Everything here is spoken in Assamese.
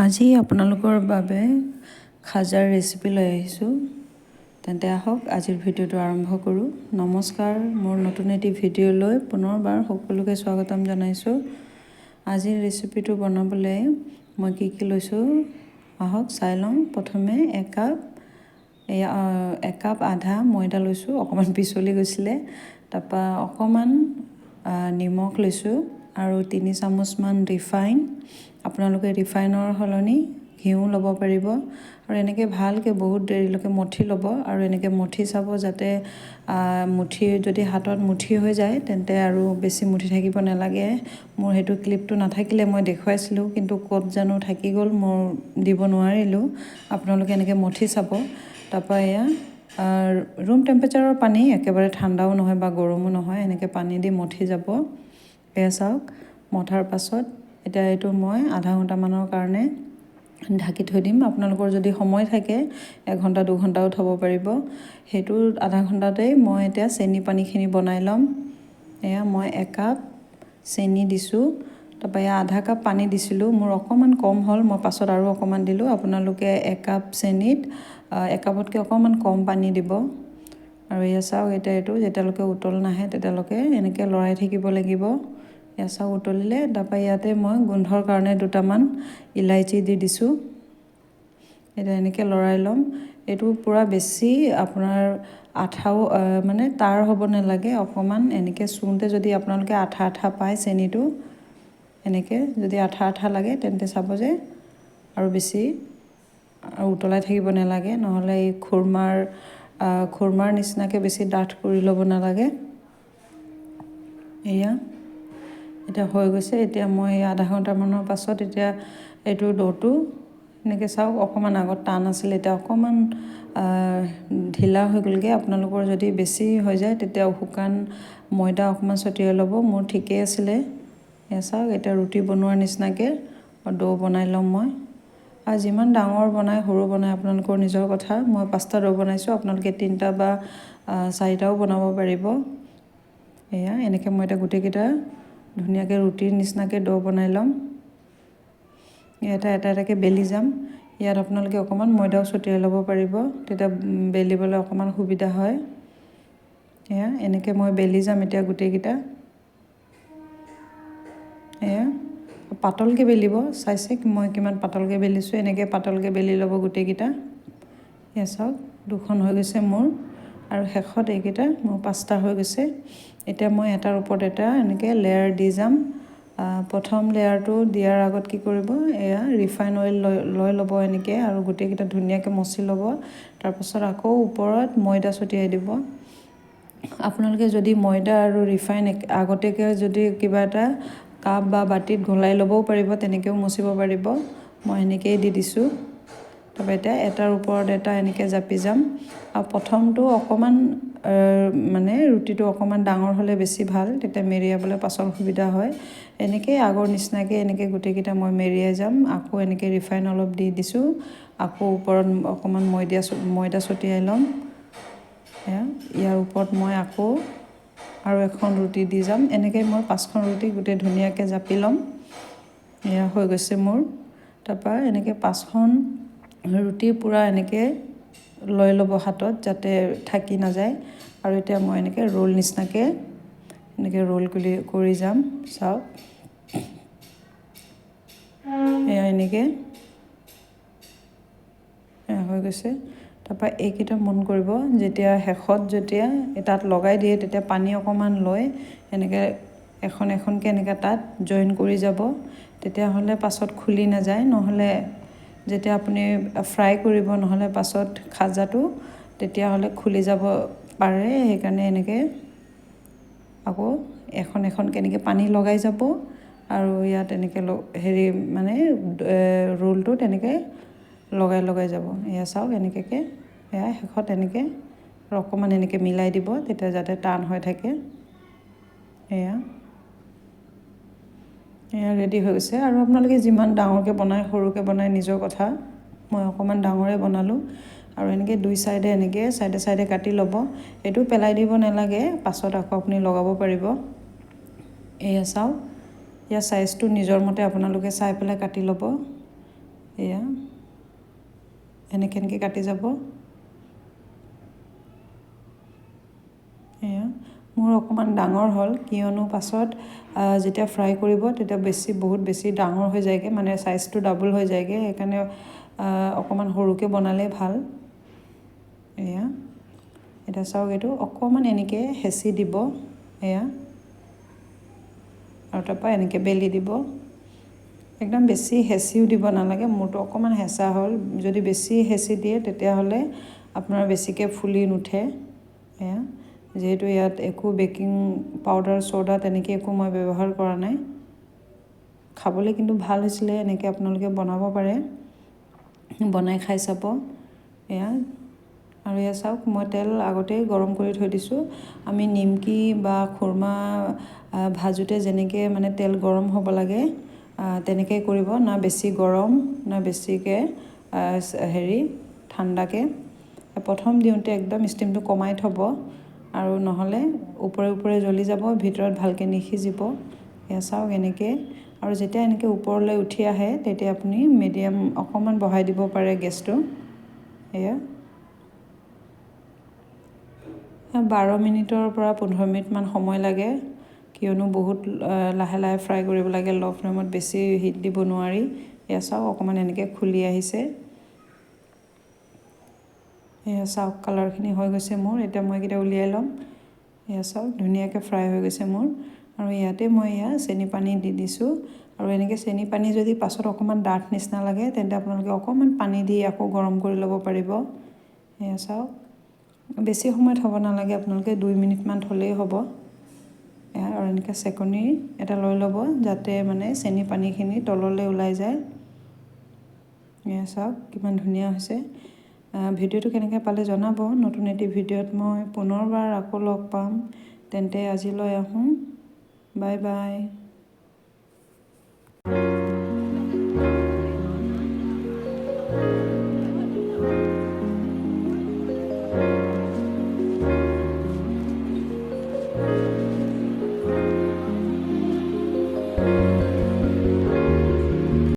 আজি আপোনালোকৰ বাবে খাজাৰ ৰেচিপি লৈ আহিছোঁ। তেন্তে আহক, আজিৰ ভিডিঅ'টো আৰম্ভ কৰোঁ। নমস্কাৰ, মোৰ নতুন এটি ভিডিঅ'লৈ পুনৰবাৰ সকলোকে স্বাগতম জনাইছোঁ। আজিৰ ৰেচিপিটো বনাবলৈ মই কি কি লৈছোঁ, আহক চাই লওঁ। প্ৰথমে একাপ, এয়া একাপ আধা ময়দা লৈছোঁ, অকণমান পিছলি গৈছিলে। তাৰপৰা অকণমান নিমখ লৈছোঁ আৰু 3 চামুচমান ৰিফাইন। আপোনালোকে ৰিফাইনৰ সলনি ঘিউ ল'ব পাৰিব। আৰু এনেকৈ ভালকৈ বহুত দেৰিলৈকে মঠি ল'ব আৰু এনেকৈ মঠি চাব যাতে মুঠি যদি হাতত মুঠি হৈ যায়, তেন্তে আৰু বেছি মুঠি থাকিব নালাগে। মোৰ সেইটো ক্লিপটো নাথাকিলে, মই দেখুৱাইছিলোঁ, কিন্তু ক'ত জানো থাকি গ'ল, মোৰ দিব নোৱাৰিলোঁ। আপোনালোকে এনেকৈ মঠি চাব। তাৰপৰা এয়া ৰুম টেম্পাৰেচাৰৰ পানী, একেবাৰে ঠাণ্ডাও নহয় বা গৰমো নহয়, এনেকৈ পানী দি মঠি যাব। এয়া চাওক, মঠাৰ পাছত এতিয়া এইটো মই আধা ঘণ্টামানৰ কাৰণে ঢাকি থৈ দিম। আপোনালোকৰ যদি সময় থাকে, এঘণ্টা 2 ঘণ্টাও থ'ব পাৰিব। সেইটো আধা ঘণ্টাতেই মই এতিয়া চেনি পানীখিনি বনাই ল'ম। এয়া মই একাপ চেনি দিছোঁ। তাৰপৰা এয়া আধা কাপ পানী দিছিলোঁ, মোৰ অকণমান কম হ'ল, মই পাছত আৰু অকণমান দিলোঁ। আপোনালোকে একাপ চেনিত একাপতকৈ অকণমান কম পানী দিব। আৰু এয়া চাওক, এতিয়া এইটো যেতিয়ালৈকে উতল নাহে, তেতিয়ালৈকে এনেকৈ লৰাই থাকিব লাগিব। এয়া চাওক, উতলিলে। তাৰপৰা ইয়াতে মই গোন্ধৰ কাৰণে দুটামান ইলাইচি দি দিছোঁ। এতিয়া এনেকৈ লৰাই ল'ম। এইটো পূৰা বেছি আপোনাৰ আঠাও মানে টাৰ হ'ব নালাগে। অকণমান এনেকৈ চুওঁতে যদি আপোনালোকে আঠা আঠা পায়, চেনিটো এনেকৈ যদি আঠা আঠা লাগে, তেন্তে চাব যে আৰু বেছি আৰু উতলাই থাকিব নালাগে। নহ'লে এই খুৰমাৰ নিচিনাকৈ বেছি ডাঠ কৰি ল'ব নালাগে। এয়া এতিয়া হৈ গৈছে। এতিয়া মই আধা ঘণ্টামানৰ পাছত এতিয়া এইটো ড'টো এনেকৈ চাওক, অকণমান আগত টান আছিলে, এতিয়া অকণমান ঢিলা হৈ গ'লগৈ। আপোনালোকৰ যদি বেছি হৈ যায়, তেতিয়া শুকান ময়দা অকণমান ছটিয়াই ল'ব। মোৰ ঠিকেই আছিলে। এয়া চাওক, এতিয়া ৰুটি বনোৱাৰ নিচিনাকৈ ডো বনাই ল'ম মই। আৰু যিমান ডাঙৰ বনায়, সৰু বনায়, আপোনালোকৰ নিজৰ কথা। মই পাঁচটা ডো বনাইছোঁ, আপোনালোকে তিনিটা বা চাৰিটাও বনাব পাৰিব। এয়া এনেকৈ মই এতিয়া গোটেইকেইটা ধুনীয়াকৈ ৰুটিৰ নিচিনাকৈ ডো বনাই ল'ম। এটা এটা এটাকৈ বেলি যাম। ইয়াত আপোনালোকে অকণমান ময়দাও ছটিয়াই ল'ব পাৰিব, তেতিয়া বেলিবলৈ অকণমান সুবিধা হয়। এয়া এনেকৈ মই বেলি যাম এতিয়া গোটেইকেইটা। এয়া পাতলকৈ বেলিব। চাইছে মই কিমান পাতলকৈ বেলিছোঁ? এনেকৈ পাতলকৈ বেলি ল'ব গোটেইকেইটা। এয়া চাওক, দুখন হৈ গৈছে মোৰ আৰু শেষত এইকেইটা মোৰ পাঁচটা হৈ গৈছে। এতিয়া মই এটাৰ ওপৰত এটা এনেকৈ লেয়াৰ দি যাম। প্ৰথম লেয়াৰটো দিয়াৰ আগত কি কৰিব? এয়া ৰিফাইন অইল লৈ লৈ ল'ব এনেকৈ আৰু গোটেইকেইটা ধুনীয়াকৈ মচি ল'ব। তাৰপাছত আকৌ ওপৰত ময়দা ছটিয়াই দিব। আপোনালোকে যদি ময়দা আৰু ৰিফাইন আগতীয়াকৈ যদি কিবা এটা কাপ বা বাতিত ঘোলাই ল'বও পাৰিব, তেনেকৈও মচিব পাৰিব। মই সেনেকৈয়ে দি দিছোঁ। তাৰপৰা এতিয়া এটাৰ ওপৰত এটা এনেকৈ জাপি যাম। আৰু প্ৰথমটো অকণমান মানে ৰুটিটো অকণমান ডাঙৰ হ'লে বেছি ভাল, তেতিয়া মেৰিয়াবলৈ পাছত সুবিধা হয়। এনেকৈয়ে আগৰ নিচিনাকৈ এনেকৈ গোটেইকেইটা মই মেৰিয়াই যাম। আকৌ এনেকৈ ৰিফাইন অলপ দি দিছোঁ। আকৌ ওপৰত অকণমান ময়দা ছটিয়াই ল'ম। এয়া ইয়াৰ ওপৰত মই আকৌ আৰু এখন ৰুটি দি যাম। এনেকৈ মই পাঁচখন ৰুটি গোটেই ধুনীয়াকৈ জাপি ল'ম। এয়া হৈ গৈছে মোৰ। তাৰপৰা এনেকৈ পাঁচখন ৰুটি পূৰা এনেকৈ লৈ ল'ব হাতত, যাতে থাকি নাযায়। আৰু এতিয়া মই এনেকৈ ৰোল নিচিনাকৈ এনেকৈ ৰোল কৰি কৰি যাম। চাওক, এয়া এনেকৈ এয়া হৈ গৈছে। তাৰপৰা এইকেইটা মন কৰিব, যেতিয়া শেষত যেতিয়া তাত লগাই দিয়ে, তেতিয়া পানী অকণমান লৈ এনেকৈ এখন এখনকৈ এনেকৈ তাত জইন কৰি যাব, তেতিয়াহ'লে পাছত খুলি নাযায়। নহ'লে যেতিয়া আপুনি ফ্ৰাই কৰিব, নহ'লে পাছত খাজাটো তেতিয়াহ'লে খুলি যাব পাৰে। সেইকাৰণে এনেকৈ আকৌ এখন এখন কেনেকৈ পানী লগাই যাব আৰু ইয়াত এনেকৈ হেৰি মানে ৰোলটো তেনেকৈ লগাই লগাই যাব। এয়া চাওক, এনেকৈ এয়া শেষত এনেকৈ অকণমান এনেকৈ মিলাই দিব, তেতিয়া যাতে টান হৈ থাকে। এয়া এয়া ৰেডি হৈ গৈছে। আৰু আপোনালোকে যিমান ডাঙৰকৈ বনায়, সৰুকৈ বনায়, নিজৰ কথা। মই অকণমান ডাঙৰে বনালোঁ। আৰু এনেকৈ দুই চাইডে এনেকৈ চাইডে চাইডে কাটি ল'ব। এইটো পেলাই দিব নালাগে, পাছত আকৌ আপুনি লগাব পাৰিব। এয়া চাওক, ইয়াৰ চাইজটো নিজৰ মতে আপোনালোকে চাই পেলাই কাটি ল'ব। এয়া এনেকৈ এনেকৈ কাটি যাব। এয়া মোৰ অকণমান ডাঙৰ হ'ল, কিয়নো পাছত যেতিয়া ফ্ৰাই কৰিব তেতিয়া বহুত বেছি ডাঙৰ হৈ যায়গৈ, মানে চাইজটো ডাবল হৈ যায়গৈ, সেইকাৰণে অকণমান সৰুকৈ বনালেই ভাল। এয়া এতিয়া চাওক, এইটো অকণমান এনেকৈ হেঁচি দিব। এয়া আৰু তাৰপৰা এনেকৈ বেলি দিব। একদম বেছি হেঁচিও দিব নালাগে, মোৰটো অকণমান হেঁচা হ'ল। যদি বেছি হেঁচি দিয়ে তেতিয়াহ'লে আপোনাৰ বেছিকৈ ফুলি নুঠে। এয়া যিহেতু ইয়াত একো বেকিং পাউডাৰ চ'ডা তেনেকৈ একো মই ব্যৱহাৰ কৰা নাই। খাবলৈ কিন্তু ভাল হৈছিলে, এনেকৈ আপোনালোকে বনাব পাৰে, বনাই খাই চাব। এয়া আৰু এয়া চাওক, মই তেল আগতেই গৰম কৰি থৈ দিছোঁ। আমি নিমকি বা খুৰমা ভাজোঁতে যেনেকৈ মানে তেল গৰম হ'ব লাগে তেনেকৈ কৰিব, না বেছি গৰম না বেছিকৈ হেৰি ঠাণ্ডাকৈ। প্ৰথম দিওঁতে একদম ষ্টিমটো কমাই থ'ব, আৰু নহ'লে ওপৰে ওপৰে জ্বলি যাব, ভিতৰত ভালকৈ নিসিজিব। এয়া চাওক এনেকৈ। আৰু যেতিয়া এনেকৈ ওপৰলৈ উঠি আহে তেতিয়া আপুনি মিডিয়াম অকণমান বঢ়াই দিব পাৰে গেছটো। এয়া 12 মিনিটৰ পৰা 15 মিনিটমান সময় লাগে, কিয়নো বহুত লাহে লাহে ফ্ৰাই কৰিব লাগে, ল' ফ্লেমত বেছি হিট দিব নোৱাৰি। এয়া চাওক অকণমান এনেকৈ খুলি আহিছে। এয়া চাওক কালাৰখিনি হৈ গৈছে মোৰ। এতিয়া মই এইকেইটা উলিয়াই ল'ম। এয়া চাওক ধুনীয়াকৈ ফ্ৰাই হৈ গৈছে মোৰ। আৰু ইয়াতে মই এয়া চেনি পানী দি দিছোঁ। আৰু এনেকৈ চেনি পানী যদি পাছত অকণমান ডাঠ নিচিনা লাগে তেন্তে আপোনালোকে অকণমান পানী দি আকৌ গৰম কৰি ল'ব পাৰিব। এয়া চাওক বেছি সময় থ'ব নালাগে, আপোনালোকে 2 মিনিটমান থ'লেই হ'ব। এয়া আৰু এনেকৈ চেকনি এটা লৈ ল'ব, যাতে মানে চেনি পানীখিনি তললৈ ওলাই যায়। এয়া চাওক কিমান ধুনীয়া হৈছে। ভিডিঅ'টো কেনেকৈ পালে জনাব। নতুন এটি ভিডিঅ'ত মই পুনৰবাৰ আকৌ লগ পাম। তেন্তে আজিলৈ আহোঁ, বাই বাই।